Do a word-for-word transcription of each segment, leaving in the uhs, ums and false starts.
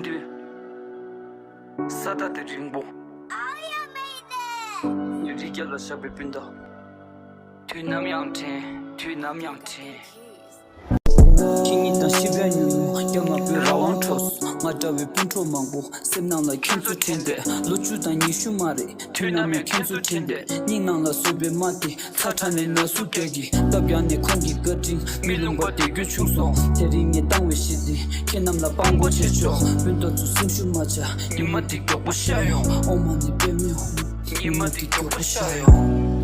དུས། ས་མཐའ་དེ་རིང་པོ། རི་རྒྱབ་ལ་བཞག་པའི་སྤུན་ཟླ། དུས་ནམ་ཡང་དྲན། དུས་ནམ་ཡང་དྲན། ཁྱེད་ཉིད་དང་ཤི་བའི་ཉུང་ཉུང་། རྒྱ་མ་པའི་རང་དབང་འཕྲོགས་སོང་། ང་འདྲ་བའི་སྤུན་གྲོགས་མང་པོ། སེམས་ནང་ལ་ཁྱེད་ཚོ་དྲན་ཏེ། ལོ་བཅུ་དང་ཉི་ཤུ་མ་རེད། དུས་ནམ་ཡང་ཁྱེད་ཚོ་དྲན་ཏེ། སྙིང་ནང་ལ་བཟོས་པའི་རྨ་དེ། ཚ་ཁྲ་ནས་ན་ཟུག་སྐད་ཀྱིས། སྟབས་ཡག་ནས་ཁོང་གི་བཀའ་དྲིན། མི་ལུང་པ་དེ་རྒྱུ་བྱུང་སོང་། དེ་རིང་ངས་བཏང་བའི་གཞི་འདི། ཁྱེད་རྣམས་ལ་དཔང་པོ་བྱེད་ཆོག་སྤུན་ཟླ་ཚོ་སེམས་ཤུགས་མ་ཆག་ཉི་མ་འདི་མགྱོགས་པོ་ཤར་ཡོང་། ཨོཾ་མ་ཎི་པདྨེ་ཧཱུྃ། ཉི་མ་འདི་མགྱོགས་པོ་ཤར་ཡོང་།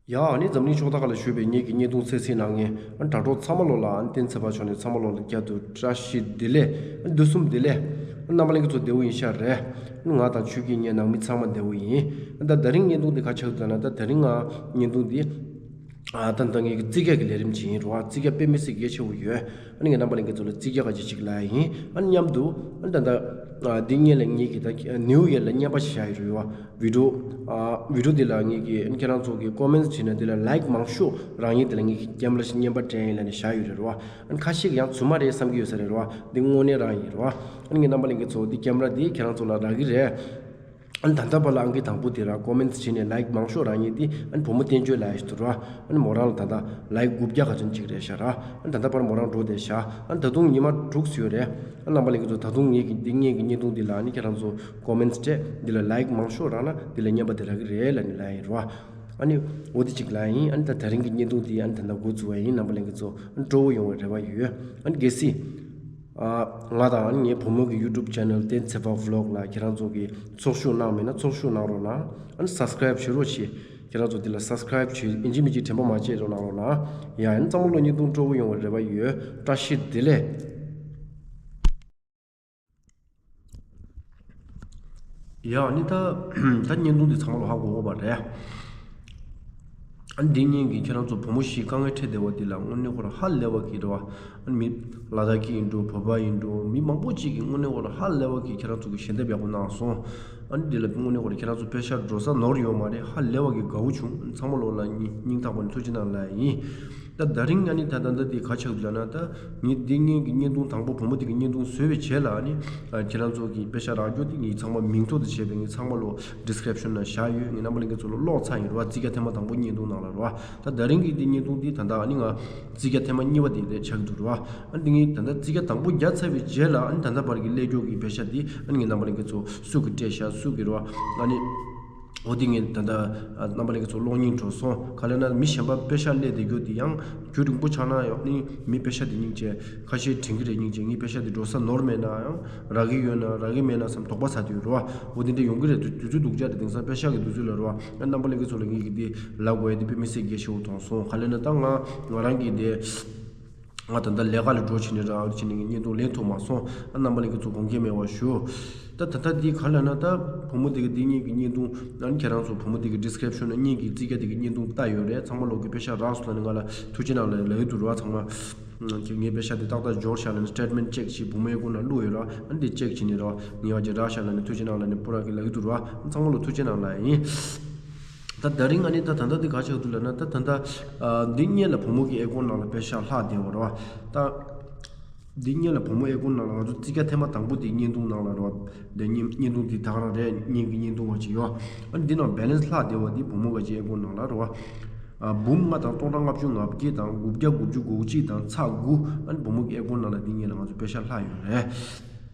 ཡ། ཨ་ནི་འཛམ་གླིང་ཕྱོགས་མཐའ་ཁག་ལ་བཞུགས་པའི་ངེད་ཀྱི་བརྙན་ཐུང་གསན་གཟིགས་གནང་མཁན་ཨ་དྲ་གྲོགས་ཚང་མ་ལོ་ལ། ཨ་ནི་བསྟན་འཛིན་ཚེ་དཔག་མཆོག་ནས་ཚང་མ་ལོ་ལ་བསྐྱར་དུ་བཀྲ་ཤིས་བདེ་ལེགས། ཨ་དུས་གསུམ་བདེ་ལེགས། ཨ་རྣམ་པ་ལྷན་རྒྱས་ཚོ་བདེ་པོ་ཡིན་ཤག་རེད། ཨ་ང་དང་ཆོས་སྐྱིད་ངའི་ནང་མི་ཚང་མ་བདེ་པོ་ཡིན། ཨ་ད་དེ་རིང་བརྙན་ཐུང་འདི་ག་ཆགས་འདུག་ན། ད་དེ་རིང་ང་བརྙན་ཐུང་འདི་ཨ་ད་ད་ངེད་ཀྱི་རྩིས་རྒྱག་གི་ལས་རིམ་ཅིག་ཡིན་རོ། ཨ་རྩིས་རྒྱག་དཔེ་མི་སྲིད་གལ་ཆེ་བོ་ཡོད། ཨ་ནི་ངས་རྣམ་པ་ལྷན་རྒྱས་ཚོ་ལ་རྩིས་རྒྱག་ག་ཅིག་ཅིག་ལབ་ཡིན། ཨ་ནི་མཉམ་དུ་ཨ་ནི་ད་ལྟ་ཨ་འདི་སྔོན་ལ་ངེད་ཀྱི་ད་ནིའུ་ཡར་ལ་བརྙན་པར་བཞག་ཡོད་རེད་བ། བི་ཌིའོ་ཨ་བི་ཌིའོ་འདི་ལ་ངེད་ཀྱི་ཨ་ནི་ཁྱེད་རང་ཚོ་གི་ཀོ་མེན་ཊི་བྲིས་ན། འདི་ལ་ལའིཀ་མང་ཤོས་རག་མཁན་དེ་ལ་ངེད་ཀྱི་ཀེམ་ར་ཞིག་བརྙན་པར་སྤྲད་ཡིན་ལབ་ནས་བཞག་ཡོད་རེད་བ། ཨ་ནི་ཁ་ཤས་ཀྱིས་ཡང་རྫུན་མ་རེད་བསམ་གྱི་ཡོད་ས་རེད་བ། འདི་དངོས་གནས་རང་ཡིན་རེད་བ། ཨ་ནི་ངས་རྣམ་པ་ལྷན་རྒྱས་ཚོ་འདི་ཀེམ་ར་འདི་ཁྱེད་རང་ཚོ་ལ་རག་གི་རེད། ཨ་ནི་ད་ལྟ་བར་ལ་ཨང་ཀི་དང་པོ་དེ་ར་ཀོ་མེན་ཊི་བྲིས་ནས་ལའིཀ་མང་ཤོས་རག་མཁན་དེ་ཨ་ནི་བུ་མོ་བསྟན་བཅོས་ལགས་ཡིན་འདུག་ར། ཨ་ནི་མོ་རང་ལ་ད་ལྟ་ལའིཀ་དགུ་བརྒྱ་ག་ཚོད་ཅིག་རེད་ཤག་ར། ཨ་ནི་ད་ལྟ་བར་མོ་རང་འགྲོ་བསྡད་ཤག་ཨ་ནི་ད་དུང་ཉི་མ་དྲུག་ཙམ་ཡོད་རེད། ཨ་ནི་རྣམ་པ་ལྷན་རྒྱས་ཚོ་ད་དུང་ངེད་ཀྱི་འདི་སྔོན་གྱི་བརྙན་ཐུང་འདི་ལ་ཨ་ནི་ཁྱེད་རང་ཚོ་ཀོ་མེན་ཊི་སྤྲད། འདི་ལ་ལའིཀ་མང་ཤོས་རག་ན་འདི་ལ་བརྙན་པར་དེ་རག་གི་རེད་ལབ་ནས་ལབ་ཡིན་ར། ཨ་ནི་འོ་དེ་ཅིག་ལབ་ཡིན། ཨ་ནི་ད་དེ་རིང་གི་བརྙན་ཐུང་འདི་ཨ་ནི་ད་ལྟ་འགོ་བཙུགས་པ་ཡིན། རྣམ་པ་ལྷན་རྒྱས་ཚོ་ཨ་ནི་སྤྲོ་པོ་ཡོང་བའི་རེ་བ་ཡོད། ཨ་ནི་གལ་སྲིད་ཨ་ང་དང་ཨ་ནི་ངའི་བུ་མོ་གི་ཡུ་ཊུབ་ཆེ་ནལ་བསྟན་འཛིན་ཚེ་དཔག་བི་ལོག་ལ་ཁྱེད་རང་ཚོ་གིས་ཚོགས་ཞུགས་གནང་མེད་ན་ཚོགས་ཞུགས་གནང་རོགས་གནང་། ཨ་ནི་སབ་སི་ཀ་རའིབ་བྱེད་རོགས་བྱེད། ཁྱེད་རང་ཚོ་འདི་ལ་སབ་སི་ཀ་རའིབ་བྱེད། ཡིན་གཅིག་མིན་གཅིག་དྲན་པ་མ་བརྗེད་རོགས་གནང་རོགས་གནང་། ཡ། ཨ་ནི་ཚང་མ་ལོ་བརྙན་ཐུང་སྤྲོ་པོ་ཡོང་བའི་རེ་བ་ཡོད། བཀྲ་ཤིས་བདེ་ལེགས། ཡ། ཨ་ནི་ད་ད་བརྙན་ཐུང་འདི་ཚང་མ་ལོ་ཧ་གོ་གོ་བ་རེད། ཨ་ནི་འདི་སྔོན་གྱི་ཁྱེད་རང་ཚོ་བུ་མོ་བཞི་དཀའ་ངལ་འཕྲད་བསྡད་པ་འདི་ལ་དངོས་གནས་ཁོ་རང་ཧ་ལས་པ་གི་རེད་བ། ཨ་ནི་མི་ལ་དྭགས་ཀྱི་ཡིན་འགྲོ། བོད་པ་ཡིན་འགྲོ། མི་མང་པོ་ཅིག་གིས་དངོས་གནས་ཁོ་རང་ཧ་ལས་པ་གི་ཁྱེད་རང་ཚོ་གི་ཞལ་འདེབས་ཡག་པོ་གནང་སོང་། ཨ་ནི་འདི་ལ་དངོས་གནས་ཁོ་རང་ཁྱེད་རང་ཚོ་པེ་ཤ་འགྲོ་ས་ནོར་ཡོད་མ་རེད། ཧ་ལས་པ་གི་དགའ་བོ་བྱུང་། ཚང་མ་ལོ་ལ་སྙིང་ཐག་པ་ནས་ཐུགས་རྗེ་གནང་ལབ་ཡིན། ད་ད་རིང་ཨ་ནི་ད་ད་ད་འདི་ག་ཆགས་འདུག་ལབ་ན། ད་ངས་འདི་སྔོན་གྱི་བརྙན་ཐུང་དང་པོ་བུ་མོ་དེ་གི་བརྙན་ཐུང་བཟོས་པའི་རྗེས་ལ་ཨ་ནི་ཨ་ཁྱེད་རང་ཚོ་གི་པེ་ཤ་རག་རྒྱུ་དེ་ངས་ཚང་མ་མིང་ཐོ་དང་བཅས་པའི་ངས་ཚང་མ་ལོ་ཌི་སི་ཀི་རིབ་ཤན་ནང་བཞག་ཡོད། ངས་རྣམ་པ་ལྷན་རྒྱས་ཚོ་ལ་ཀློག་ཚར་ཡིན་རེད་བ། རྩིས་རྒྱག་ཐེངས་མ་དང་པོ་བརྙན་ཐུང་ནང་ལ་རེད་བ། ད་ད་རིང་གི་འདི་བརྙན་ཐུང་འདི་ད་ལྟ་ཨ་ནི་ང་རྩིས་རྒྱག་ཐེངས་མ་གཉིས་པ་དེ་རེད་ཆགས་ཀྱི་འདུག་རེད་བ། ཨ་ནི་འདི་ངས་ད་ལྟ་རྩིས་རྒྱག་དང་པོ་བརྒྱབ་ཚར་བའི་རྗེས་ལ་ཨ་ནི་ད་ལྟ་བར་གྱི་སླེབས་རྒྱུ་གི་པེ་ཤ་དེ་ཨ་ནི་ངས་རྣམ་པ་ལྷན་རྒྱས་ཚོ་སུ་གིས་སྤྲད་ཤག་སུ་གིས་རེད་བ། ཨ་ནི། འོ་དེ་ངས་ད་ལྟ་རྣམ་པ་ལྷན་རྒྱས་ཚོ་ཀློག་སྙིང་བྲོ་སོང་། ག་ལབ་ན་མི་གཞན་པ་པེ་ཤ་སླེབས་བསྡད་རྒྱུ་དེ་ཡང་རྒྱུན་རིང་པོ་ཆགས་ན་ཡང་ནི་མི་པེ་ཤ་དེ་སྙིང་རྗེ། ཁ་ཤས་དྲན་གྱི་རེད། སྙིང་རྗེ། ངའི་པེ་ཤ་དེ་འགྲོ་ས་ནོར་མེད་ན་ཡང་རག་གི་ཡོད་ན་རག་གི་མེད་ན་བསམ་དོགས་པ་ཟ་དུས་རེད་བ། འོ་དེ་འདྲ་ཡོང་གི་རེད། དུས་དུས་ཚོད་སྡུག་ཅག་རེད། དེང་སང་པེ་ཤ་གི་དུས་ཚོད་ལ་རེད་བ། ཨ་རྣམ་པ་ལྷན་རྒྱས་ཚོ་ལ་ངས་གི་དེ་ལབ་དགོས་ཡ་དེ་དཔེ་མི་སྲིད་གལ་ཆེ་བོ་མཐོང་སོང་། ག་ལབ་ན་ད་ང་ང་རང་གི་དེ། ང་ད་ལྟ་ལས་ཀ་ལ་འགྲོ་བྱས་ནས་རང་བྱས་ནས་བརྙན་ཐུང་ལེན་ཐུབ་མ་སོང་། ཨ་རྣམ་པ་ལྷན་རྒྱས་ཚོ་དགོངས་འགལ་མེད་པ་ཞུ། ད་ད་ལྟ་འདི་ག་ལབ་ན་ད་བུ་མོ་དེ་གི་འདི་གཉིས་ཀྱི་བརྙན་ཐུང་ཨ་ནི་ཁྱེད་རང་ཚོ་བུ་མོ་དེ་གི་ཌི་སི་ཀི་རིབ་ཤན་ནང་གཉིས་ཀྱི་རྩིས་རྒྱག་དེ་གི་བརྙན་ཐུང་ལྟ་ཡོད་རེད། ཚང་མ་ལོག་གི་པེ་ཤ་རག་སོང་ལབ་ནས་ང་ལ་ཐུགས་རྗེ་གནང་ལབ་ལབ་ཀྱི་འདུག་རེད་བ། ཚང་མ་ངའི་པེ་ཤ་དེ་ཏག་ཏག་འབྱོར་ཤག་ལབ་ནས་སི་ཊེཊ་མེན་ཊི་ཅེག་བྱས་བུ་མོའི་ཨེ་ཀོན་ནང་བླུགས་ཡོད་རེད་བ། ཨ་ནི་དེ་ཅེག་བྱས་ནས་རེད་བ། ངའི་བ་ཅིག་རག་ཤག་ལབ་ནས་ཐུགས་རྗེ་གནང་ལབ་ནས་པུ་ར་གི་ལབ་ཀྱི་འདུག་རེད་བ། ཚང་མ་ལོ་ཐུགས་རྗེ་གནང་ལབ་ཡིན། ད་ད་རིང་ཨ་ནི་ད་ད་ལྟ་འདི་ག་ཆགས་འདུག་ལབ་ན། ད་ད་ལྟ་ཨ་འདི་སྔོན་ལ་བུ་མོ་གི་ཨེ་ཀོན་ནང་ལ་པེ་ཤ་ལྷག་བསྡད་པ་རེད་བ། ད་འདི་སྔོན་ལ་བུ་མོ་ཨེ་ཀོན་ནང་ལ་ང་ཚོ་རྩིས་རྒྱག་ཐེངས་མ་དང་པོ་དེ་བརྙན་ཐུང་ནང་ལ་རེད་བ། དེ་བརྙན་བརྙན་ཐུང་དེ་ད་ག་རང་རེད། སྔོན་གྱི་བརྙན་ཐུང་བ་ཅིག་ཡོད། ཨ་འདི་ནང་བེ་ལེན་སི་ལྷག་བསྡད་པ་འདི་བུ་མོ་ག་ཅིག་ཨེ་ཀོན་ནང་ལ་རེད་བ། ཨ་འབུམ་ལྔ་དང་སྟོང་ཕྲག་ལྔ་བཅུ་ང་བརྒྱད་དང་དགུ་བརྒྱ་དགུ་བཅུ་གོ་གཅིག་དང་ཚེག་དགུ། ཨ་ནི་བུ་མོ་གི་ཨེ་ཀོན་ནང་ལ་འདི་སྔོན་ལ་ང་ཚོ་པེ་ཤ་ལྷག་ཡོད་རེད།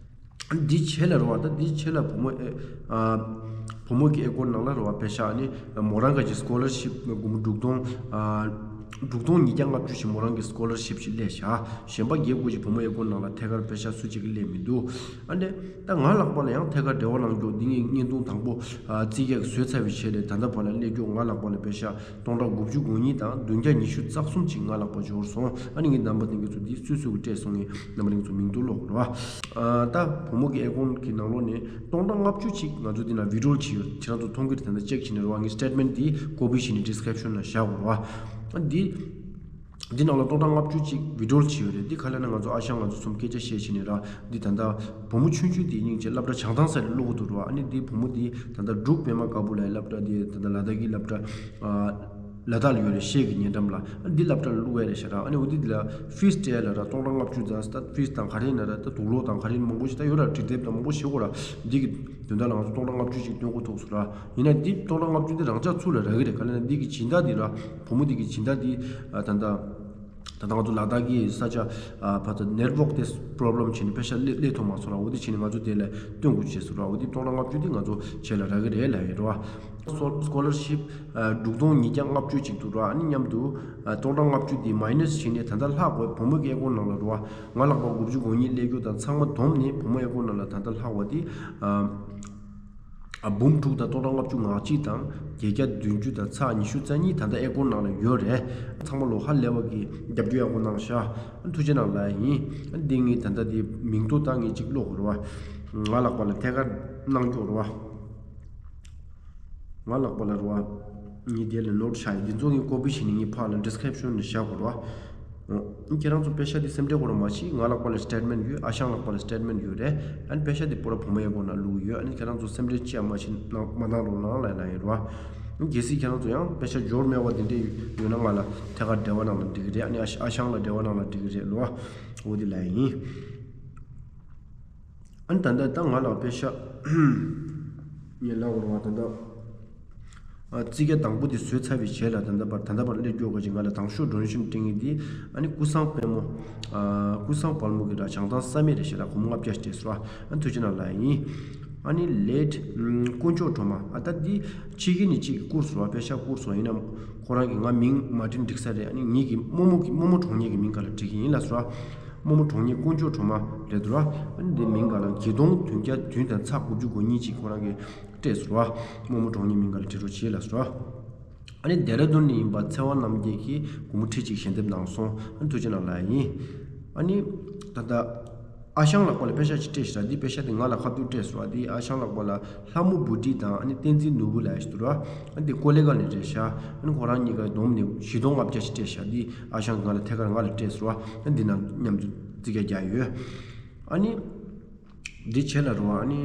འདི་བྱས་ལ་རེད་བ། ད་འདི་བྱས་ལ་བུ་མོ་ཨེ་ཨ་བུ་མོ་གི་ཨེ་ཀོན་ནང་ལ་རེད་བ། པེ་ཤ་ནི་མོ་རང་ག་ཅིག་སི་ཀོ་ལར་ཤིབ་སྒོར་མོ་དྲུག་སྟོང་ཨ་དྲུག་སྟོང་ཉིས་བརྒྱ་ལྔ་བཅུ་ཞིག་མོ་རང་གི་སི་ཀོ་ལར་ཤིབ་ཞིག་སླེབས་ཤག་གཞན་པ་བརྒྱད་དགུ་ཞིག་བུ་མོ་ཨེ་ཀོན་ནང་ལ་ཐད་ཀར་པེ་ཤ་སུ་གཅིག་གི་སླེབས་མི་འདུག་ཨ་ནི་ད་ང་ལག་པ་ལ་ཡང་ཐད་ཀར་འབྲེལ་བ་གནང་རྒྱུ་འདི་ངས་བརྙན་ཐུང་དང་པོ་ཨ་རྩིས་རྒྱག་བཟོས་ཚར་བའི་རྗེས་ལ་ད་ལྟ་བར་ལ་སླེབས་རྒྱུ་ང་ལག་པ་ལ་པེ་ཤ་སྟོང་ཕྲག་དགུ་བཅུ་གོ་གཉིས་དང་བདུན་བརྒྱ་ཉི་ཤུ་རྩ་གསུམ་ཅིག་ང་ལག་པ་འབྱོར་སོང་། ཨ་ནི་ངས་རྣམ་པ་ལྷན་རྒྱས་ཚོ་འདི་སུས་སུ་གི་སྤྲད་སོང་ངས་རྣམ་པ་ལྷན་རྒྱས་ཚོ་མིང་ཐོ་ཀློག་རོགས། ཨ་ད་བུ་མོ་གི་ཨེ་ཀོན་གི་ནང་ལོགས་ནས་སྟོང་ཕྲག་ལྔ་བཅུ་ཅིག་ང་ཚོ་འདི་ན་ཝི་ཌི་ཡོ་ཅིག་ཡོད། ཁྱེད་རང་ཚོ་མཐོང་གི་རེད། ད་ལྟ་ཅེག་བྱས་ནས་རོགས། ངས་སི་ཊེཊ་མེན་ཊི་འདི་ཀོ་པི་བྱས་ནས་ཌི་སི་ཀི་རིབ་ཤན་ལ་བཞག་དགོས་རོགས། ཨ་འདི་འདི་ནང་ལ་སྟོང་ཕྲག་ལྔ་བཅུ་ཅིག་ཝི་ཌི་ཡོ་ཅིག་ཡོད་རེད། འདི་ག་ལབ་ན་ང་ཚོ་ཨ་ཞང་ང་ཚོ་གསུམ་སྐད་ཆ་བཤད་བྱས་ནས་ར། འདི་ད་ལྟ་བུ་མོ་ཆུང་ཆུང་དེ་སྙིང་རྗེ་སློབ་གྲྭ་བྱང་ཐང་ས་ལ་སློབ་གི་འདུག་ར། ཨ་ནི་འདི་བུ་མོ་འདི་ད་ལྟ་འབྲུག་པད་མ་དཀར་པོ་ལ་སློབ་གྲྭ་འདི་ད་ལྟ་ལ་དྭགས་ཀྱི་སློབ་གྲྭ་ཨ། ལ་དྭགས་ལ་ཡོད་རེད། ཤེལ་གྱི་ཉེ་འགྲམ་ལ་འདི་སློབ་གྲྭ་ལ་བླུགས་ཡ་རེད་ཤག་ར། ཨ་ནི་འོ་དེ་འདི་ལ་ཕིས་སྤྲད་ཡ་ལ་ར་སྟོང་ཕྲག་ལྔ་བཅུ་ཙམ། ད་ཕིས་དང་ག་རེ་ཡིན་ན་ར། ད་དུག་སློག་དང་ག་རེ་ཡིན་མང་པོ་ཞིག་ད་ཡོད་ར། འགྲིག་དེབ་དང་མང་པོ་ཞིག་གོ་ར། འདི་གི་དོན་དག་ལ་ང་ཚོ་སྟོང་ཕྲག་ལྔ་བཅུ་ཞིག་སྟོན་དགོས་ཐུག་སོང་ར། ཡིན་ན་འདི་སྟོང་ཕྲག་ལྔ་བཅུ་འདི་རང་ཅག་ཚུར་ལ་རག་གི་རེད། ག་ལ་ན་འདི་གི་སྦྱིན་བདག་འདི་ར། བུ་མོ་འདི་གི་སྦྱིན་བདག་འདི་ད་ལྟ། ད་ལྟ་ང་ཚོ་ལ་དྭགས་ཀྱི་ས་ཆ་ཨ་བར་དུ་ནེཊ་ཝོག་དེ་པོ་རོབ་ལེམ་བྱས་ནས་པེ་ཤ་སླེབས་སླེབས་ཐུབ་མ་སོང་ར། འོ་དེ་བྱས་ནས་ང་ཚོ་དེ་ལ་སྟོན་དགོས་བྱས་སོང་ར། འོ་དེ་སྟོང་ཕྲག་ལྔ་བཅུ་དེ་ང་ཚོ་བྱས་ལ་རག་གི་རེད་ལབ་ཡོད་ར། སོ་སྐོ་ལར་ཤིབ་དྲུག་སྟོང་ཉིས་བརྒྱ་ལྔ་བཅུ་ཅིག་འདུག་ར། ཨ་ནི་མཉམ་དུ་ཨ་སྟོང་ཕྲག་ལྔ་བཅུ་དེ་མའི་ནས་བྱས་ནས་ད་ལྟ་ལྷག་དགོས། བུ་མོ་གི་ཨེ་ཀོན་ནང་ལ་ར། ང་ལྷག་པ་དགུ་བཅུ་གོ་གཉིས་སླེབས་རྒྱུ་དང་ཚང་མ་བསྡོམས་ནས་བུ་མོ་ཨེ་ཀོན་ནང་ལ་ད་ལྟ་ལྷག་པ་དེ་ཨ། ཨ་འབུམ་དྲུག་དང་སྟོང་ཕྲག་ལྔ་བཅུ་ང་གཅིག་དང་བརྒྱད་བརྒྱ་བདུན་ཅུ་དང་ཚེག་ཉི་ཤུ་རྩ་གཉིས་ད་ལྟ་ཨེ་ཀོན་ནང་ལ་ཡོད་རེད། ཚང་མ་ལོ་ཧ་ལས་པ་གི་རྒྱབ་སྐྱོར་ཡག་པོ་གནང་ཤག་ཐུགས་རྗེ་གནང་ལ་ཡིན། འདི་ངས་ད་ལྟ་དེ་མིང་ཐོ་ད་ངས་གཅིག་ཀློག་དགོས་རེད་བ། ང་ལག་པ་ལ་ཐད་ཀར་གནང་སྐྱོག་རེད་བ། ང་ལག་པ་ལ་རེད་བ། ངས་དེ་ལ་ནོཊ་བཞག་ཡོད། འདི་ཚོ་ངས་ཀོ་པི་བྱས་ནས་ངས་ཕར་ལ་ཌི་སི་ཀི་རིབ་ཤོན་ལ་བཞག་དགོས་རེད་བ། ཨོ། ཁྱེད་རང་ཚོ་པེ་ཤ་དེ་སེམས་ཁྲལ་དགོས་ར་མ་བྱེད། ང་ལག་པ་ལ་སི་ཊེཊ་མེན་ཊི་ཡོད། ཨ་ཞང་ལག་པ་ལ་སི་ཊེཊ་མེན་ཊི་ཡོད་རེད། ཨ་ནི་པེ་ཤ་དེ་པོ་ར་བུ་མོ་ཨེ་ཀོན་ནང་བླུགས་ཡོད། ཨ་ནི་ཁྱེད་རང་ཚོ་སེམས་ཁྲལ་ཅི་ཡང་མ་བྱེད་གནང་མ་གནང་རོགས་གནང་ལབ་གནང་ཡོད་རེད་བ། གལ་སྲིད་ཁྱེད་རང་ཚོ་ཡང་པེ་ཤ་འབྱོར་མེད་པ་དེ་འདྲས་ཡོད་ན་ང་ལ་ཐད་ཀར་འབྲེལ་བ་གནང་ན་འགྲིག་གི་རེད། ཨ་ནི་ཨ་ཨ་ཞང་ལ་འབྲེལ་བ་གནང་ན་འགྲིག་གི་རེད་ལོ། འོ་དེ་ལབ་ཡིན། ཨ་ནི་ད་ལྟ་ད་ང་ལ་པེ་ཤ་ངས་ལབ་དགོས་རེད་བ། ད་ལྟ། ཨ་རྩིས་རྒྱག་དང་པོ་དེ་བཟོས་ཚར་བའི་རྗེས་ལ་ད་ལྟ་བར་ད་ལྟ་བར་སླེབས་མགྱོགས་ཀ་ཅིག་ང་ལ་དང་ཤོས་ཌོ་ནེ་ཤན་སྤྲད་མཁན་དེ་ཨ་ནི་ཀུན་བཟང་དཔལ་མོ། ཨ་ཀུན་བཟང་དཔལ་མོ་གི་ར་བྱང་ཐང་བསམ་ཡས་རེད་ཤག་ར། སྒོར་མོ་ལྔ་བརྒྱ་ཞིག་སྤྲད་སོང་ར། ཨ་ཐུགས་རྗེ་གནང་ལབ་ཡིན། ཨ་ནི་ལེཊ་དཀོན་མཆོག་སྒྲོལ་མ། ཨ་ད་འདི་ཕྱི་རྒྱལ་ནས་གཅིག་གིས་བསྐུར་སོང་ར། པེ་ཤ་བསྐུར་སོང་། ཡིན་ནའང་ཁོ་རང་གིས་ང་མིང་མ་བྲིས་འགྲིག་ས་རེད། ཨ་ནི་ངེད་ཀྱི་རྨོ་མོ་གི་རྨོ་མོ་གྲོངས་མཁན་གྱི་མིང་ག་ལ་བྲིས་ཀྱི་ཡིན་ལབ་སོང་ར། རྨོ་མོ་གྲོངས་མཁན་དཀོན་མཆོག་སྒྲོལ་མ་རེད་འདུག་ར། ཨ་ནི་འདི་མིང་ག་ལ་བརྒྱད་སྟོང་བདུན་བརྒྱ་བདུན་དང་ཚེག་དགུ་བཅུ་གོ་གཉིས་ཅིག་ཁོ་རང་གིས་སྤྲད་སོང་ར། རྨོ་མོ་གྲོངས་མཁན་མིང་ག་ལ་བྲིས་རོགས་བྱེད་ལབ་སོང་ར། ཨ་ནི་ལྡེ་ར་ལྡུན་ནས་ཡིན་པ་ཚེ་དབང་རྣམ་རྒྱལ་གྱིས་སྒོར་མོ་ཁྲི་གཅིག་ཞལ་འདེབས་གནང་སོང་། ཨ་ནི་ཐུགས་རྗེ་གནང་ལབ་ཡིན། ཨ་ནི་ད་ལྟ་ཨ་ཞང་ལགས་པ་ལ་པེ་ཤ་ཅིག་སྤྲད་ཤག་འདི་པེ་ཤ་དེ་ང་ལ་ཁ་ཐུག་སྤྲད་སོང་། ཨ་འདི་ཨ་ཞང་ལགས་པ་ལ་ལྷ་མོ་བུ་ཁྲིད་དང་ཨ་ནི་བསྟན་འཛིན་ནོར་བུ་ལབ་ཡ་ཞིག་འདུག་ར། ཨ་འདི་ཀོ་ལེ་གྷལ་ནས་རེད་ཤག་ཨ་ནི་ཁོ་རང་གཉིས་ཀ་བསྡོམས་ནས་བཞི་སྟོང་ལྔ་བརྒྱ་ཞིག་སྤྲད་ཤག་འདི་ཨ་ཞང་གིས་ང་ལ་ཐད་ཀར་ང་ལ་སྤྲད་སོང་། ཨ་འདི་ནང་མཉམ་དུ་རྩིས་རྒྱག་རྒྱག་ཡོད། ཨ་ནི། འདི་བྱས་ལ་རོ། ཨ་ནི།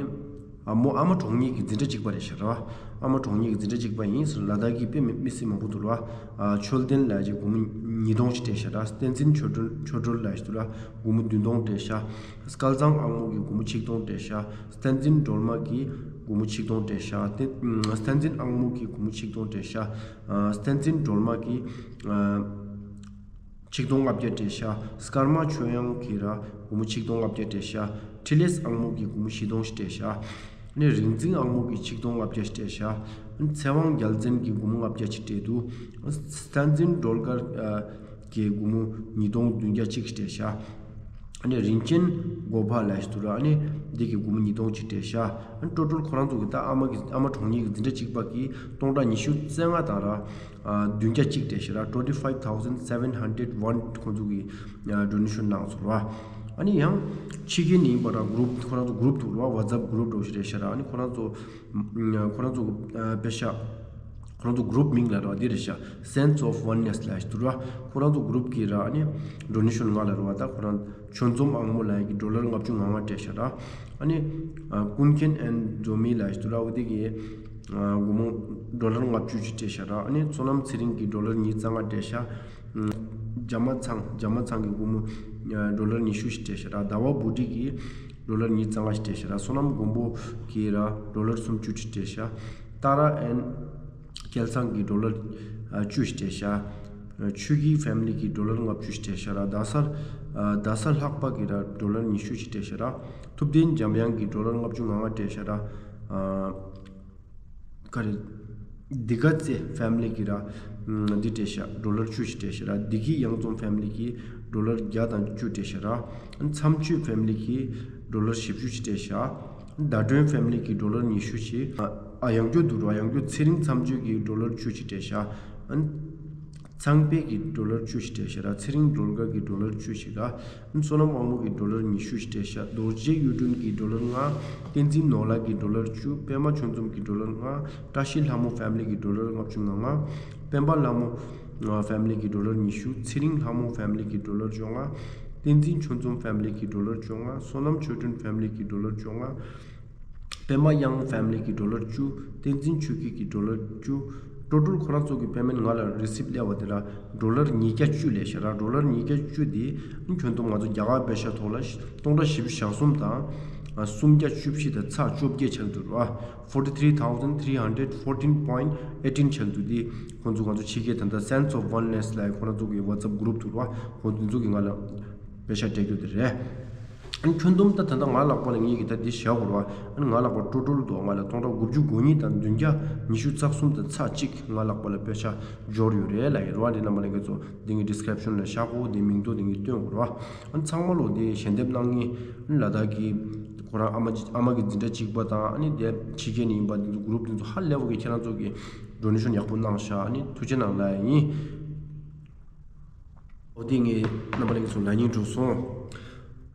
ཨ་མོ་ཨ་མ་གྲོངས་མཁན་གྱི་འཛིན་གྲྭ་གཅིག་པ་རེད་ཤག་ར། ཨ་མ་གྲོངས་མཁན་གྱི་འཛིན་གྲྭ་གཅིག་པ་ཡིན་ཟེར། ལ་དྭགས་ཀྱི་དཔེ་མི་མི་སེར་མང་པོ་འདུག་ར། ཨ་ཆོས་ལྡན་ལགས་ཀྱིས་སྒོར་མོ་ཉིས་སྟོང་ཞིག་སྤྲད་ཤག་ར། བསྟན་འཛིན་ཆོས་སྒྲོན་ཆོས་སྒྲོན་ལགས་ཞིག་འདུག་ར། སྒོར་མོ་བདུན་སྟོང་སྤྲད་ཤག་སྐལ་བཟང་ཨང་མོ་གིས་སྒོར་མོ་ཆིག་སྟོང་སྤྲད་ཤག་བསྟན་འཛིན་སྒྲོལ་མ་གིས་སྒོར་མོ་ཆིག་སྟོང་སྤྲད་ཤག་བསྟན་བསྟན་འཛིན་ཨང་མོ་གིས་སྒོར་མོ་ཆིག་སྟོང་སྤྲད་ཤག་ཨ་བསྟན་འཛིན་སྒྲོལ་མ་གིས་ཨ། ཆིག་སྟོང་ལྔ་བརྒྱ་སྤྲད་ཤག་སྐར་མ་ཆོས་དབྱངས་ཀྱིས་ར་སྒོར་མོ་ཆིག་སྟོང་ལྔ་བརྒྱ་སྤྲད་ཤག་ཕྲིན་ལས་ཨང་མོ་གིས་སྒོར་མོ་བཞི་སྟོང་ཞིག་སྤྲད་ཤག་ནས་རིག་འཛིན་ཨང་མོ་གིས་ཆིག་སྟོང་ལྔ་བརྒྱ་ཞིག་སྤྲད་ཤག་ཚེ་དབང་རྒྱལ་མཚན་གྱིས་སྒོར་མོ་ལྔ་བརྒྱ་ཞིག་སྤྲད་འདུག་བསྟན་འཛིན་སྒྲོལ་དཀར་གྱིས་སྒོར་མོ་ཉིས་སྟོང་བདུན་བརྒྱ་གཅིག་སྤྲད་ཤག་ཨ་ནི་རིན་ཆེན་སྒོ་འཕར་ལགས་ཞིག་འདུག་ར། ཨ་ནི་འདི་གིས་སྒོར་མོ་ཉིས་སྟོང་གཅིག་སྤྲད་ཤག་ཨ་ནི་ཊོ་ཊལ་ཁོ་རང་ཚོ་གི་ད་ཨ་མ་གི་ཨ་མ་གྲོངས་མཁན་གྱི་འཛིན་གྲྭ་གཅིག་པ་གིས་སྟོང་ཕྲག་ཉི་ཤུ་རྩ་ལྔ་དང་ར། ཨ་བདུན་བརྒྱ་གཅིག་སྤྲད་ཤག་ར། ཊུ་ཝེན་ཊི་ཕའིབ་ཐའུ་ཟེན་སེ་བེན་ཧན་ཌེ་ཌི་ཝན་ཁོང་ཚོ་གིས་ཨ་ཌོ་ནེ་ཤན་གནང་སོང་ར། ཨ་ནི་ཡང་ཕྱི་རྒྱལ་ནས་ཡིན་པ་ར་གུ་རུབ་ཁོ་རང་ཚོ་གུ་རུབ་འདུག་ར། ཝ་ཊི་སི་ཨེབ་གུ་རུབ་འདྲ་བོ་ཞིག་རེད་ཤག་ར། ཨ་ནི་ཁོ་རང་ཚོ་ཁོ་རང་ཚོ་གི་ཨ་པེ་ཤ་ཁོ་རང་ཚོ་གུ་རུབ་མིང་ལ་ར་འདི་རེད་ཤག Sense of Oneness ལབ་ཞིག་འདུག་ར། ཁོ་རང་ཚོ་གུ་རུབ་ཀྱི་ར་ཨ་ནི་ཌོ་ནེ་ཤན་ང་ལ་ར་བ། ད་ཁོ་རང་ཆོས་འཛོམས་ཨང་མོ་ལགས་ཀྱིས་ཌོ་ལར་ལྔ་བཅུ་ང་ལྔ་སྤྲད་ཤག་ར། ཨ་ནི་ཨ་ཀུན་མཁྱེན་ཨེན་ཛོ་མི་ལགས་ཞིག་འདུག་ར། འོ་དེ་གིས་ཨ་སྒོར་མོ་ཌོ་ལར་ལྔ་བཅུ་ཅིག་སྤྲད་ཤག་ར། ཨ་ནི་བསོད་ནམས་ཚེ་རིང་གིས་ཌོ་ལར་ཉིས་རྩ་ལྔ་སྤྲད་ཤག་རྒྱ་མ་ཚང་རྒྱ་མ་ཚང་གིས་སྒོར་མོ་ཨ་ཌོ་ལར་ཉི་ཤུ་ཞིག་སྤྲད་ཤག་ར། ཟླ་བ་བུ་ཁྲིད་ཀྱིས་ཌོ་ལར་ཉིས་རྩ་ལྔ་ཞིག་སྤྲད་ཤག་ར། བསོད་ནམས་མགོན་པོ་གིས་ར་ཌོ་ལར་སུམ་ཅུ་ཅིག་སྤྲད་ཤག་ཏཱ་ར་ཨེན་སྐལ་བཟང་གིས་ཌོ་ལར་ཨ་བཅུ་ཞིག་སྤྲད་ཤག་ཆོས་སྐྱིད་ཕེ་མི་ལི་གིས་ཌོ་ལར་ལྔ་བཅུ་ཞིག་སྤྲད་ཤག་ར། རྡ་སར་ཨ་རྡ་ས་ལྷག་པ་གིས་ར་ཌོ་ལར་ཉི་ཤུ་ཞིག་སྤྲད་ཤག་ར། ཐུབ་བསྟན་འཇམ་དབྱངས་ཀྱིས་ཌོ་ལར་ལྔ་བཅུ་ང་ལྔ་སྤྲད་ཤག་ར། ཨ་ག་རེ། འདི་ག་ཚེ་ཕེ་མི་ལི་གིས་ར་ཨ་འདི་སྤྲད་ཤག་ཌོ་ལར་བཅུ་ཞིག་སྤྲད་ཤག་ར། བདེ་སྐྱིད་གཡང་འཛོམས་ཕེ་མི་ལི་གིས་ཌོ་ལར་བརྒྱ་དང་བཅུ་སྤྲད་ཤག་ར། མཚམས་གཅོད་ཕེ་མི་ལི་གིས་ཌོ་ལར་བཞི་བཅུ་ཞིག་སྤྲད་ཤག་ཟླ་སྒྲོན་ཕེ་མི་ལི་གིས་ཌོ་ལར་ཉི་ཤུ་ཞིག་ཨ་ཡང་སྐྱོ་འདུག་ར། ཡང་སྐྱོ་ཚེ་རིང་མཚམས་གཅོད་ཀྱིས་ཌོ་ལར་བཅུ་ཞིག་སྤྲད་ཤག་ཚངས་དཔལ་གྱིས་ཌོ་ལར་བཅུ་ཞིག་སྤྲད་ཤག་ར། ཚེ་རིང་སྒྲོལ་དཀར་གྱིས་ཌོ་ལར་བཅུ་ཞིག་ར། བསོད་ནམས་དབང་མོ་གིས་ཌོ་ལར་ཉི་ཤུ་ཞིག་སྤྲད་ཤག་རྡོ་རྗེ་གཡུ་སྒྲོན་གྱིས་ཌོ་ལར་ལྔ། བསྟན་འཛིན་ནོར་ལགས་ཀྱིས་ཌོ་ལར་བཅུ། པད་མ་ཆོས་འཛོམས་ཀྱིས་ཌོ་ལར་ལྔ། བཀྲ་ཤིས་ལྷ་མོ་ཕེ་མི་ལི་གིས་ཌོ་ལར་ལྔ་བཅུ་ང་ལྔ། སྤེན་པ་ལྷ་མོ་ཕེ་མི་ལི་གིས་ཌོ་ལར་ཉི་ཤུ། ཚེ་རིང་ལྷ་མོ་ཕེ་མི་ལི་གིས་ཌོ་ལར་བཅོ་ལྔ། བསྟན་འཛིན་ཆོས་འཛོམས་ཕེ་མི་ལི་གིས་ཌོ་ལར་བཅོ་ལྔ། བསོད་ནམས་ཆོས་སྒྲོན་ཕེ་མི་ལི་གིས་ཌོ་ལར་བཅོ་ལྔ། པད་མ་གཡང་ཕེ་མི་ལི་གིས་ཌོ་ལར་བཅུ། བསྟན་འཛིན་ཆོས་སྐྱིད་ཀྱིས་ཌོ་ལར་བཅུ། ཊོ་ཊལ་ཁོ་རང་ཚོ་གི་པེ་མེན་ང་ལ་རི་སིབ་སླེབས་པ་དེ་ལ་ཌོ་ལར་ཉིས་བརྒྱ་བཅུ་སླེབས་ཤག་ར། ཌོ་ལར་ཉིས་བརྒྱ་བཅུ་དེ་ཁྱོན་བསྡོམས་ང་ཚོ་རྒྱ་གར་པེ་ཤ་ཐོག་ལ་སྟོང་ཕྲག་བཞི་བཅུ་ཞེ་གསུམ་དང་སུམ་བརྒྱ་བཅུ་བཞི་དང་ཚེག་བཅོ་བརྒྱད་ཆགས་འདུག་ར། forty three thousand three hundred fourteen point eighteen ཆགས་འདུག་དེ་ཁོང་ཚོ་ང་ཚོ་ཕྱི་རྒྱལ་ད་ལྟ་Sense of Oneness ལབ་ཁོ་རང་ཚོ་གི་WhatsApp group དུ་ར། ཁོང་ཚོ་གི་ང་ལ་པེ་ཤ་སྤྲད་རྒྱུ་དེ་རེད། ཨ་ནི་ཁྱོན་བསྡོམས་ད་ད་ལྟ་ང་ལག་པ་ལ་ངེད་ཀྱི་ད་འདི་བཞག་དགོས་ར། ཨ་ནི་ང་ལག་པ་ཊོ་ཊལ་དུ་ང་ལ་སྟོང་ཕྲག་དགུ་བཅུ་གོ་གཉིས་དང་བདུན་བརྒྱ་ཉི་ཤུ་རྩ་གསུམ་དང་ཚེག་གཅིག་ང་ལག་པ་ལ་པེ་ཤ་འབྱོར་ཡོད་རེད་ལབ་ཡིན་ར། འདི་རྣམ་པ་ལྷན་རྒྱས་ཚོ་འདི་ངའི་ཌི་སི་ཀི་རིབ་ཤན་ལ་བཞག་གོ་འདི་མིང་ཐོ་འདི་ངས་སྟོན་དགོས་ར། ཨ་ནི་ཚང་མ་ལོ་འདི་ཞལ་འདེབས་གནང་མཁན་ཨ་ནི་ལ་དྭགས་ཀྱི་ཁོ་རང་ཨ་མ་ཨ་མ་གི་འཛིན་གྲྭ་གཅིག་པ་དང་ཨ་ནི་དེ་ཕྱི་རྒྱལ་ནས་ཡིན་པ་འདི་ཚོ་གུ་རུབ་འདི་ཚོ་ཧ་ལས་པ་གི་ཁྱེད་རང་ཚོ་གི་ཌོ་ནེ་ཤན་ཡག་པོ་གནང་ཤག་ཨ་ནི་ཐུགས་རྗེ་གནང་ལབ་ཡིན། འོ་དེ་ངས་རྣམ་པ་ལྷན་རྒྱས་ཚོ་ལ་ཉན་འགྲོ་སོང་།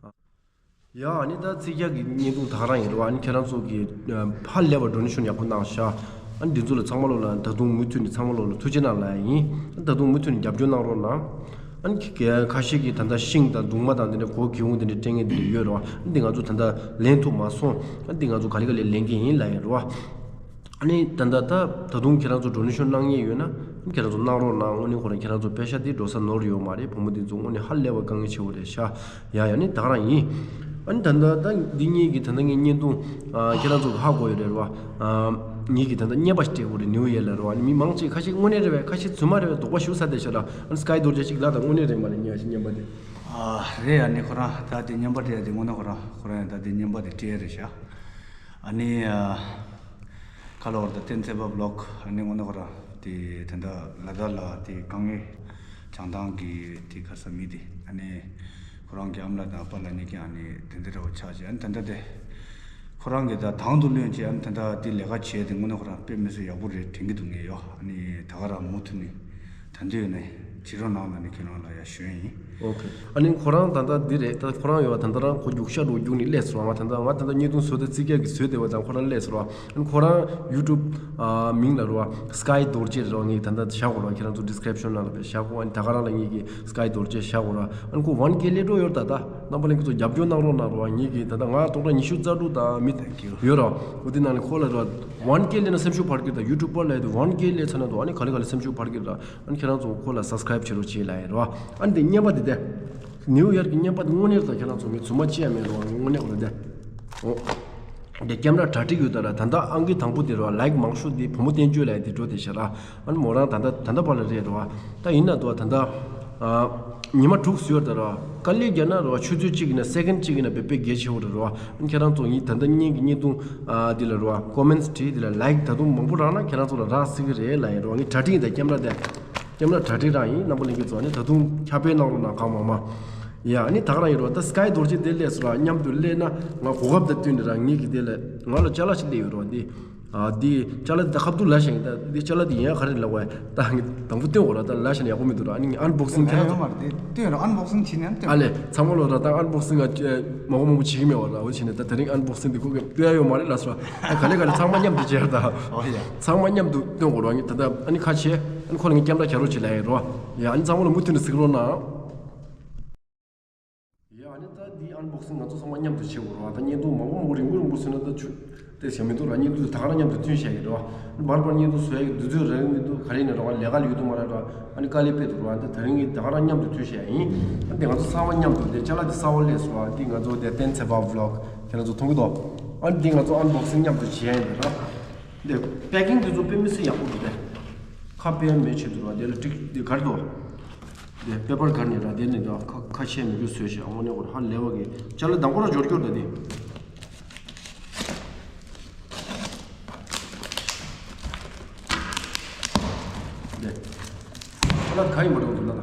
ཡ་ཨ་ནི་ད་ཚིག་རྒྱག་གི་བརྙན་ཐུང་ད་ག་རང་ཡིན་རོ། ཨ་ནི་ཁྱེད་རང་ཚོ་གི་ཧ་ལས་པ་ཌོ་ནེ་ཤན་ཡག་པོ་གནང་ཤག་ཨ་ནི་འདི་ཚོ་ལ་ཚང་མ་ལོ་ལ་ད་དུང་མུ་མཐུད་ནས་ཚང་མ་ལོ་ལ་ཐུགས་རྗེ་གནང་ལབ་ཡིན། ད་དུང་མུ་མཐུད་ནས་རྒྱབ་སྐྱོར་གནང་རོགས་གནང་། ཨ་ནི་ཁ་ཤས་ཀྱིས་ད་ལྟ་ཤིང་དང་གདུང་མ་དང་འདི་འདྲ་གོ་གི་འོང་འདི་འདྲ་སྤྲད་མཁན་འདི་འདྲ་ཡོད་རོ། ཨ་ནི་འདི་ང་ཚོ་ད་ལྟ་ལེན་ཐུབ་མ་སོང་། ཨ་ནི་འདི་ང་ཚོ་ག་ལེ་ག་ལེ་ལེན་གི་ཡིན་ལབ་ཡིན་རོ། ཨ་ནི་ད་ལྟ་ད་ད་དུང་ཁྱེད་རང་ཚོ་ཌོ་ནེ་ཤན་གནང་མཁན་ཡོད་ན་ཁྱེད་རང་ཚོ་གནང་རོགས་གནང་། དངོས་གནས་ཁོ་རང་ཁྱེད་རང་ཚོ་པེ་ཤ་དེ་འགྲོ་ས་ནོར་ཡོད་མ་རེད། བུ་མོ་འདི་ཚོ་དངོས་གནས་ཧ་ལས་པ་དཀའ་ངལ་ཆེ་བོ་རེད་ཤག་ཡ་ཡ་ནི་ད་ག་རང་ཡིན། ཨ་ནི་ད་ལྟ་ད་འདི་གཉིས་ཀྱི་ད་ལྟ་ངའི་བརྙན་ཐུང་ཨ་ཁྱེད་རང་ཚོ་གི་ཧ་གོ་ཡོད་རེད་རོ། ཨ་ངེད་ཀྱི་ད་ལྟ་བརྙན་པར་སྤྲད་དགོས་རེད་ནིའུ་ཡར་ལ་རོ། ཨ་ནི་མི་མང་ཆེ་ཁ་ཤས་དངོས་གནས་རེད་པས། ཁ་ཤས་རྫུན་མ་རེད་པས། དོགས་པ་ཞུ་ས་དེ་ཤ་ར། ཨ་ནི་སི་ཀའི་རྡོ་རྗེ་གཅིག་ལ་ད་དངོས་གནས་རེད་མ་རེད་ཉལ་ཞིག་བརྙན་པར་དེ། ཨ་རེད། ཨ་ནི་ཁོ་རང་ད་དེ་བརྙན་པར་སྤྲད་དེ་དངོས་གནས་ཁོ་རང་ཁོ་རང་ཡང་ད་དེ་བརྙན་པར་དེ་སྤྲད་རེད་ཤག་ཨ་ནི་ཨ། ཁ་ལོ་བར་དུ་གཏན་ཚེ་པ་བློག་ཨ་ནི་དངོས་གནས་ཁོ་རང་དེ་ད་ལྟ་ལ་དྭགས་ལ་དེ་དཀའ་ངལ་བྱང་ཐང་གི་དེ་ག་ས་མི་དེ་ཨ་ནི་ཁོ་རང་གི་ཨ་མ་ལགས་དང་ཨ་ཕ་ལགས་གཉིས་ཀྱིས་ཨ་ནི་དེ་འདྲ་འདྲ་བོ་ཆགས་བྱས། ཨ་ནི་ད་ལྟ་དེ་ཁོ་རང་གི་ད་དང་དུ་ལོན་བྱས། ཨ་ནི་ད་ལྟ་དེ་ལས་ཀ་བྱས་དེ་དངོས་གནས་ཁོ་རང་དཔེ་མི་སྲིད་ཡག་པོ་རེད་དྲན་གྱི་འདུག་ངས་ཡོ། ཨ་ནི་ད་ག་རང་མུ་མཐུད་ནས་ད་འདོད་ནས་བྱེད་རོགས་གནང་ལ་ནི་ཁྱེད་རང་ལ་ཡ་ཞུ་ཡིན། ཨོ་ཁེ། ཨ་ནི་ཁོ་རང་ད་ལྟ་འདི་རེད། ད་ཁོ་རང་ཡོད་པ་ད་ལྟ་རང་ཁོ་རྒྱུག་ཤར་རུ་རྒྱུག་ནས་སླེབས་སོང་། ང་ད་ལྟ་ང་ད་ལྟ་བརྙན་ཐུང་བཟོ་དེ་རྩིས་རྒྱག་གི་བཟོས་བསྡད་པ་ཙང་ཁོ་རང་སླེབས་སོང་ར། ཨ་ནི་ཁོ་རང་ཡུ་ཊུབ་ཨ་མིང་ལ་རོ་སི་ཀའི་རྡོ་རྗེ་རོ། ངས་ད་ལྟ་བཞག་གོ་ར། ཁྱེད་རང་ཚོ་ཌི་སི་ཀི་རིབ་ཤན་ནང་ལ་བཞག་གོ་ཨ་ནི་ད་ག་རང་ལ་ངས་ཀྱི་སི་ཀའི་རྡོ་རྗེ་བཞག་གོ་ར། ཨ་ནི་ཁོ་ཝན་ཀེ་སླེབས་འགྲོ་ཡོད་ད། ད་རྣམ་པ་ལྷན་རྒྱས་ཚོ་རྒྱབ་སྐྱོར་གནང་རོགས་གནང་རོ། ངས་ཀྱི་ད་ལྟ་ང་སྟོང་ཕྲག་ཉི་ཤུ་རྩ་དྲུག་དང་མི་ཡོད་ར། འོ་དེ་ནང་ནས་ཁོ་ལ་རོ་ཝན་ཀེ་སླེབས་ན་སེམས་ཤུགས་འཕར་གི་ད། ཡུ་ཊུབ་པར་ལ་ཡོད་དུ་ཝན་ཀེ་སླེབས་ཚར་ན་དུ་ཨ་ནི་ག་ལེ་ག་ལེ་སེམས་ཤུགས་འཕར་གི་ར། ཨ་ནི་ཁྱེད་རང་ཚོ་ཁོ་ལ་སབ་སི་ཀི་རབ་བྱེད་རོགས་བྱེད་ལབ་ཡིན་རོ། ཨ་ནི་དེ་བརྙན་པར་དེ་དེ། ནིའུ་ཡོག་གི་བརྙན་པར་དེ་དངོས་གནས་རེད་ད། ཁྱེད་རང་ཚོ་ངས་རྫུན་མ་བྱེད་ཡ་མེད་རོ། དངོས་གནས་རེད་དེ། ཨོ། དེ་ཀེམ་ར་གྲ་སྒྲིག་ཡོད་ད་ར། ད་ལྟ་ཨང་ཀི་དང་པོ་དེ་རོ། ལའིག་མང་ཤོས་དེ་བུ་མོ་བསྟན་བཅོས་ལབ་ཡ་དེ་འགྲོ་དེ་ཤ་ར། ཨ་ནི་མོ་རང་ད་ལྟ་ད་ལྟ་བར་ལ་རེད་རོ། ད་ཡིན་ན་དུ་ད་ལྟ་ཨ་ཉི་མ་དྲུག་ཟིན་ཡོད་ད་རོ། དཀའ་ལས་རྒྱག་ན་རོ། ཆུ་ཚོད་གཅིག་ཡིན་ན་སེ་ཀེན་གཅིག་ཡིན་ན་བེ་བེ་གལ་ཆེ་བོ་རེད་རོ། ཨ་ནི་ཁྱེད་རང་ཚོ་ཡིན་ད་ལྟ་བརྙན་གི་བརྙན་ཐུང་ཨ་དེ་ལ་རོ། ཀོ་མེན་ཊི་བྲིས་དེ་ལ་ལའིག་ད་དུང་མང་པོ་རག་ན་ཁྱེད་རང་ཚོ་ལ་རག་སྲིད་གི་རེད་ལབ་ཡིན་རོ། ངས་གྲ་སྒྲིག་ཡིན་ད་ཀེམ་ར་དེ། ཀེམ་ར་གྲ་སྒྲིག་རང་ཡིན། རྣམ་པ་ལྷན་རྒྱས་ཚོ་ཨ་ནི་ད་དུང་ཁྱབ་སྤེལ་གནང་རོགས་གནང་གང་མང་མང་། ཡ་ཨ་ནི་ད་ག་རང་ཡིན་རོ། ད་སི་ཀའི་རྡོ་རྗེ་དེ་སླེབས་སོང་ར། མཉམ་དུ་སླེབས་ན་ང་གོ་སྐབས་དང་བསྟུན་ནས་ར་ངེད་ཀྱི་དེ་ལ་ང་ལ་ཅ་ལག་ཅིག་སླེབས་ཡོད་རོ། འདི་ཨ་འདི་ཅ་ལག་འདི་ད་ཁ་ཐུག་ལབ་བཞག་ཡིན། ད་འདི་ཅ་ལག་འདི་ཡིན་ཡ་ག་རེ་ལབ་བ་ད་ངས་དང་པོ་སྟོན་འོ་ར། ད་ལབ་བཞག་ན་ཡག་པོ་མི་འདུག་ར། ཨ་ནི་ངས་ཨན་བོག་སིང་ཁྱེད་རང་ལབ་ཡོད་མ་རེད། དེ་སྟོན་རོགས། ཨན་བོག་སིང་བྱེད་ནས་ཨ་ནི་སྟོན། ཨ་ལས་ཚང་མ་ལོ་ར། ད་ཨན་བོག་སིང་ང་མང་པོ་མང་པོ་བྱེད་ཀྱི་མེད་བ་ར། འོ་བྱས་ནས་ད་དེ་རིང་ཨན་བོག་སིང་འདི་ཁོ་གི་སྟོན་ཡ་ཡོད་མ་རེད་ལབ་སོང་ར། ཨ་ག་ལེ་ག་ལེ་ཚང་མ་མཉམ་དུ་བྱས་ར། ད་ཨོ་ཡ། ཚང་མ་མཉམ་དུ་སྟོན་དགོས་ར། ངས་ད་ལྟ་ཨ་ནི་ཁ་ཕྱེ། ཨ་ནི་ཁོ་ལ་ངས་ཀེམ་ར་རྒྱག་རོགས་བྱེད་ལབ་ཡིན་རོ། ཡ་ཨ་ནི་ཚང་མ་ལ་མུ་མཐུད་ནས་གཟིགས་རོགས་གནང་། ཡ་ཨ་ནི་ད་འདི་ཨན་བོག་སིང་ང་ཚོ་ཚང་མ་མཉམ་དུ་བྱེད་དགོས་ར། ད་བརྙན་ཐུང་མང་པོ་མང་པོ་རིང་པོ་རིང་པོ་བཟོས་ན་ད་ཆུ་དེ་བྱ་མི་འདུག་ར། བརྙན་ཐུང་དེ་ད་ག་རང་མཉམ་དུ་ཐོན་བྱས་ཡིན་རོ། བར་བར་བརྙན་ཐུང་བཟོ་ཡ་གི་དུས་ཚོད་རག་གི་མི་འདུག་ག་རེ་ཡིན་ན་རོ། ལས་ཀ་ལ་ཡོད་དུ་མ་རེད་རོ། ཨ་ནི་དཀའ་ལས་དཔེ་འདུག་རོ། ཨ་ནི་ད་རིང་གི་ད་ག་རང་མཉམ་དུ་ཐོན་བྱས་ཡིན། ཨ་ནི་ང་ཚོ་ཚང་མ་མཉམ་དུ་དེ་ཅ་ལག་དེ་གསར་པ་སླེབས་སོང་ར། འདི་ང་ཚོ་དེ་གཏན་ཚེ་པ་བི་ལོག་ཁྱེད་རང་ཚོ་མཐོང་གི་འདུག་ཨ་ནི་འདི་ང་ཚོ་ཨན་བོག་སིང་མཉམ་དུ་བྱས་ཡིན་ར། འདི་པེ་ཀིང་དེ་ཚོ་དཔེ་མི་སྲིད་ཡག་པོ་འདུག་སྟེ། ཁ་དཔེ་མེད་ཆེད་དུ་ར། དེ་ལ་ཏིག་དེ་གར་དོ། དེ་པེ་པར་གར་ནས་ར། དེ་ནས་དོ་ཁ་ཁ་ཆེ་མི་རྒྱུ་བཟོས་ཤག་དངོས་གནས་ཁོ་ར་ཧ་ལས་པ་གི་ཅ་ལག་དང་པོ་ར་འབྱོར་འབྱོར་ད་དེ། དེ་ཅ་ལག་ག་ཡིན་པ་འགྲོ་འདུག་ལ་ད།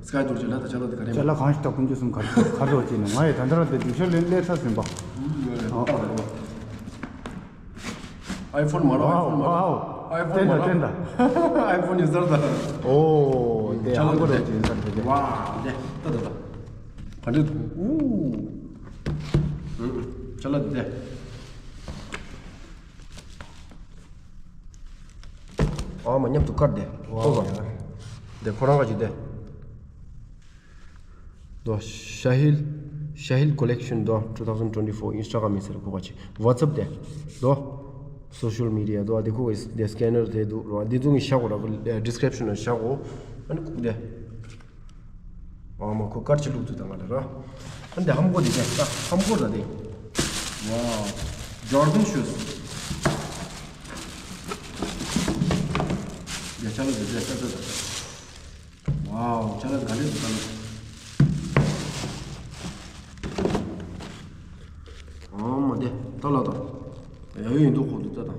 སི་ཀའི་རྡོ་རྗེ་ལ་ད་ཅ་ལག་དེ་ག་རེ་ཡིན་པ། ཅ་ལག་གང་ཞིག་ད་ཀུན་རྒྱུ་གསུམ་གར་གར་དོ་ཅེ་ནས་ང་ཡི་ད་འདི་ར་དེ་རྒྱུ་ཤ་ལེན་ལེ་ཚ་ཟིན་པ། ཨ་ཨོ། ཨའི་ཕོན་མ་རོ། ཨའི་ཕོན་མ་རོ། ཨའི་ཕོན་མ་རོ། བསྟན་ད་བསྟན་ད། ཨའི་ཕོན་ཡིན་ཟེར་ད། ཨོ། དེ་ཅ་ལག་ཨང་གོ་རོ་དེ་ཅི་ཡིན་ཟེར་དེ་དེ། ཝ་དེ་ད་ད་ད། ག་འདྲ་འདུག་ཨུ། ཅ་ལག་དེ། ཨ་མ་མཉམ་དུ་བཀར་དེ། ཝ་ཧོ་ག་ཡ། དེ་ཁོ་རང་ག་ཅིག་དེ། དོ། ཤ་ཧིལ། ཤ་ཧིལ་ཀོ་ལེག་ཤན་དོ། two thousand twenty-four Instagram ཡིན་ཟེར་གོ་བ་ཅི། WhatsApp དེ། དོ། སོ་ཤལ་མི་ཌི་ཡ་དུ་ཨ་དེ་ཁོ་གི་དེ་སི་ཀེ་ནར་དེ་འདུག་ར། འདི་ཚོ་ངས་བཞག་གོ་ར། ཌི་སི་ཀི་རིབ་ཤན་ལ་བཞག་གོ། ཨ་ནི་ཁུག་དེ། ཨ་མ་ཁོ་དཀར་ཆ་བླུགས་འདུག་ད་ང་ལ་ར། ཨ་འདི་ཧམ་གོ་དེ་དེ་ད་ཧམ་གོ་ད་དེ། ཝའོ། ཇོར་ཌན་ཤུ་ཛི། ཡ་ཆ་ལ་དེ་དེ་ད་ད་ད། ཝའོ། ཅ་ལག་ག་འདྲས་འདུག་ད་ལོ། ཨ་མ་དེ་ད་ལ་ད། ཡ་ཡོད་ཡིན་འདུག་ཁོ་འདུག་ད་ད།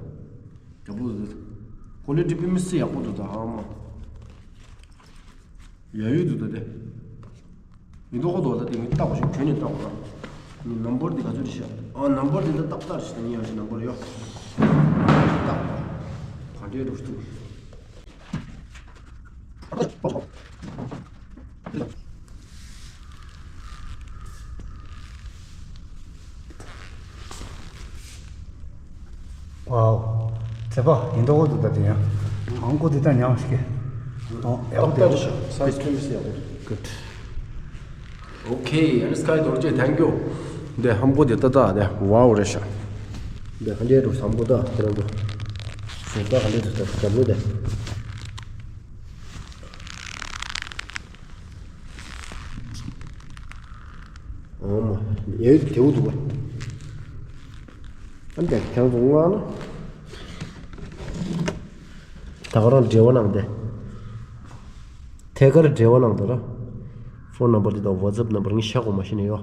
རྒྱབ་ལོགས་འདི། ཀོ་ལི་ཊི་དཔེ་མི་སྲིད་ཡག་པོ་འདུག་ད་ཨ་མ། ཡ་ཡོད་འདུག་ད་དེ། ཡིན་འདུག་ཁོ་འདུག་ད་དེ་ངས་ལྟ་བ་ཞིག་གྱོན་ནས་ལྟ་བ་ར། ནི་ནམ་བར་འདི་ག་ཚོད་རེད་ཤག་ཨ་ནམ་བར་འདི་ད་ཏག་ཏག་རེད་ཤག་ད་ངས་ཡང་ཞིག་ནམ་བར་ཡོད། ཏག་ག་འདྲས་འདུག་ཐུག་ཝའོ། ཚེ་པ་ཡིན་འདུག་འདུག་ད་དེ་ཡང་། ཧང་གོ་དེ་ད་ཉམས་ཤིག་ཨོ་ཡག་པོ་དེ་ཡག་པོ་ཤག་སའི་ཛི་ཕི་རི་མི་སི་ཡག་པོ་འདུག་ཀུཌ། ཨོ་ཁེ། ཨ་ནི་སྐའི་རྡོ་རྗེ་ཐེང་ཀིའུ། འདི་ཧམ་གོ་དེ་ཏག་ཏག་དེ་ཝའོ་རེད་ཤག་འདི་ཧ་འདྲས་འདུག་ཧམ་གོ་ད་དེ་རང་འདུག་ཟུར་ད་ཧ་འདྲས་འདུག་ད་རྒྱབ་ལོགས་དེ། ཨོ་མ། ཡའི་དེའུ་འདུག་པ། ཨ་འདི་ཁྱང་བཟུང་བ་ན། ད་ག་རང་འབྲེལ་བ་གནང་སྟེ། ཐད་ཀར་འབྲེལ་བ་གནང་དང་ར། ཕོན་ནམ་བར་འདི་དང་ཝ་ཊི་སེབ་ནམ་བར་ངས་ཤ་གོ་མ་ཤེས་ནས་ཡོ།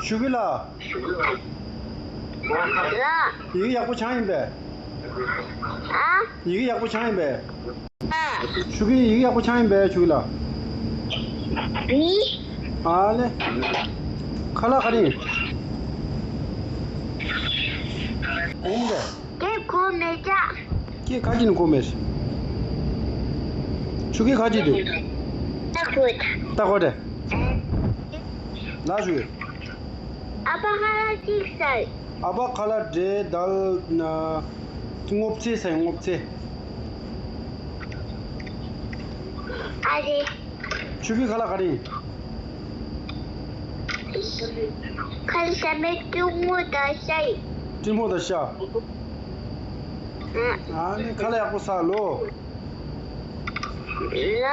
ཆུ་གི་ལ། ལ། ཡི་གེ་ཡག་པོ་ཆགས་ཡིན་པས། ཨ། ཡི་གེ་ཡག་པོ་ཆགས་ཡིན་པས། ཨ། ཆུ་གི་ཡི་གེ་ཡག་པོ་ཆགས་ཡིན་པས་ཆུ་གི་ལ། བི། ཨ་ལེ། ཁ་ལག་ག་རེ་ཡིན། ཡིན་པས། དེ་གོ་མེད་ཅག་ཁྱེད་ཁ་ཅིག་ནི་གོ་མེད། ཆུ་གི་ཁ་ཅིག་འདུག་ད་གོ་ད། ད་གོ་དེ། ལ་ཞུ། ཨ་ཕ་ཁ་ལག་ཅིག་ཟ། ཨ་ཕ་ཁ་ལག་འདྲེ་དལ་ན། སྔོ་ཚལ་ཟ་སྔོ་ཚལ། ཨ་རེ། ཆུ་གི་ཁ་ལག་ག་རེ་ཡིན། ཁ་ལག་ཟ་མེད་ཀྱི་སྔོ་དང་ཤ་ཡིན། ཀྲིན་ཕོ་དང་ཤ། ཨ་ནི་ཁ་ལག་ཡག་པོ་ཟ་ལོ། ལ།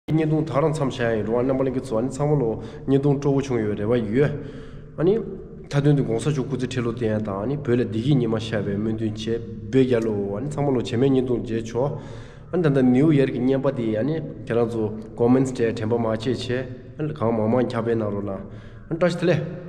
བརྙན་ཐུང་ད་རང་མཚམས་བཞག་ཡིན་རུང་ཨ་རྣམ་པ་ལྷན་རྒྱས་ཚོ་ཨ་ནི་ཚང་མ་ལོ་བརྙན་ཐུང་སྤྲོ་བོ་བྱུང་ཡོད་རེ་བ་ཡོད། ཨ་ནི། མཐའ་དོན་དུ་གོང་ས་མཆོག་སྐུ་ཚེ་ཁྲི་ལོ་བརྟན་ཡ་དང་ཨ་ནི་བོད་ལ་བདེ་སྐྱིད་ཉི་མ་ཤར་བའི་སྨོན་འདུན་བྱེད་བོད་རྒྱལ་ལོ། ཨ་ནི་ཚང་མ་ལོ་རྗེས་མའི་བརྙན་ཐུང་མཇལ་ཆོག་ཨ་ནི་ད་ལྟ་ནིའུ་ཡར་གྱི་བརྙན་པ་དེ་ཨ་ནི་ཁྱེད་རང་ཚོ་ཀོ་མེན་ཊི་སྤྲད་དྲན་པ་མ་བརྗེད་བྱས་ཨ་ནི་གང་མང་མང་ཁྱབ་སྤེལ་གནང་རོགས་གནང་། ཨ་ནི་བཀྲ་ཤིས་བདེ་ལེགས།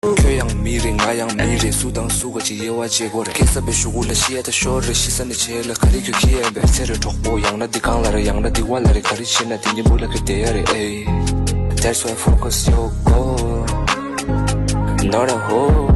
ཁྱོད་ཡང་མི་རེད། ང་ཡང་མི་རེད། སུ་དང་སུ་ག་ཅིག་དབྱེ་བ་འབྱེད་དགོས་རེད། ཁེ་ས་པའི་ཤུ་གུ་ལ་ཤི་ཡ་ད་ཤོར་རེད། ཤི་ས་ནས་བྱེད་ལ་ག་རེ་ཁྱོད་ཁྱི་ཡན་པས་ཚེ་རེ་གྲོགས་པོ་ཡང་ན་འདི་གང་ལ་རེད། ཡང་ན་འདི་བ་ལ་རེད། ག་རེ་བྱེད་ན་འདི་ཉིན་བུ་ལ་ཁྱོད་བསྡད་ཡ་རེད། ཨེ། That's why focus your goal, not a hole.